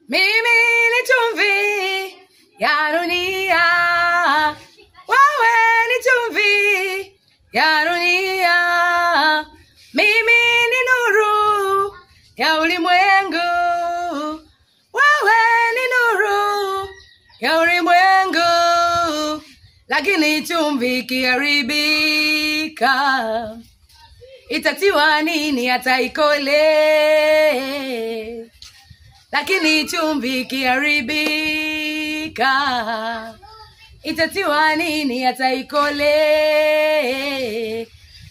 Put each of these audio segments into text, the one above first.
Mimi ni chumvi ya dunia, wewe ni chumvi ya dunia. Mimi ni nuru ya ulimwengu, wewe ni nuru ya ulimwengu. Lakini chumvi ikiharibika, itatiwa nini hata ikole? Lakini chumvi ikiharibika, itatiwa nini hata ikole?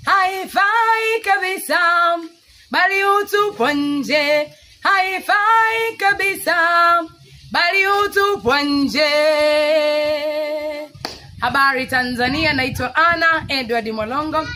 Haifai kabisa, bali utupwa nje. Haifai kabisa, bali utupwa nje. Habari Tanzania, naitwa Anna Edward Mwalongo.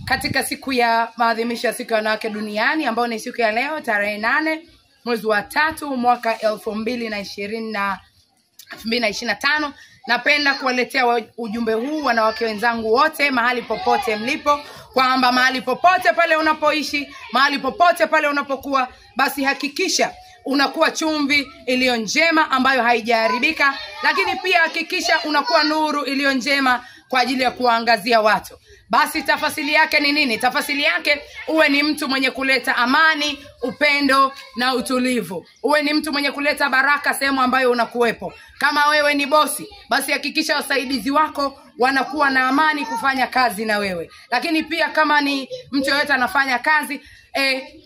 Katika siku ya maadhimisho ya siku ya wanawake duniani ambayo ni siku ya leo tarehe 8 mwezi wa 3 mwaka 2025, napenda kuwaletea ujumbe huu wanawake wenzangu wote mahali popote mlipo, kwamba mahali popote pale unapoishi, mahali popote pale unapokuwa, basi hakikisha unakuwa chumvi iliyo njema ambayo haijaharibika, lakini pia hakikisha unakuwa nuru iliyo njema kwa ajili ya kuangazia watu. Basi tafasili yake ni nini? Tafasili yake, uwe ni mtu mwenye kuleta amani, upendo na utulivu. Uwe ni mtu mwenye kuleta baraka sehemu ambayo unakuwepo. Kama wewe ni bosi, basi hakikisha wasaidizi wako wanakuwa na amani kufanya kazi na wewe. Lakini pia kama ni mtu yeyote anafanya kazi,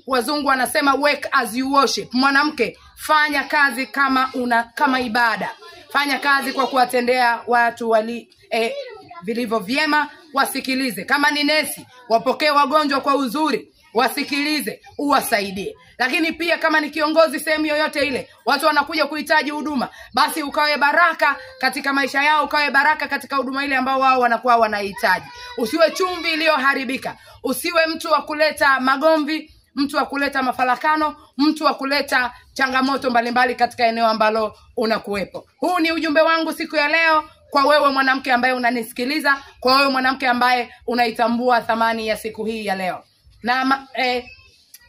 wazungu wanasema work as you worship. Mwanamke, fanya kazi kama ibada. Fanya kazi kwa kuwatendea watu vilivyo vyema, wasikilize. Kama ni nesi, wapokee wagonjwa kwa uzuri, wasikilize, uwasaidie. Lakini pia kama ni kiongozi sehemu yoyote ile, watu wanakuja kuhitaji huduma, basi ukawe baraka katika maisha yao, ukawe baraka katika huduma ile ambao wao wanakuwa wanahitaji. Usiwe chumvi iliyoharibika, usiwe mtu wa kuleta magomvi, mtu wa kuleta mafarakano, mtu wa kuleta changamoto mbalimbali katika eneo ambalo unakuwepo. Huu ni ujumbe wangu siku ya leo kwa wewe mwanamke ambaye unanisikiliza, kwa wewe mwanamke ambaye unaitambua thamani ya siku hii ya leo. Na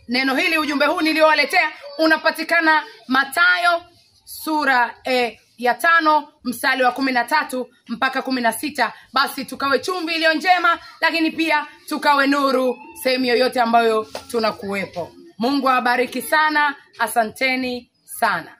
neno hili, ujumbe huu niliowaletea unapatikana Mathayo sura ya 5 mstari wa 13 mpaka 16. Basi tukawe chumvi iliyo njema, lakini pia tukawe nuru sehemu yoyote ambayo tunakuwepo. Mungu awabariki sana, asanteni sana.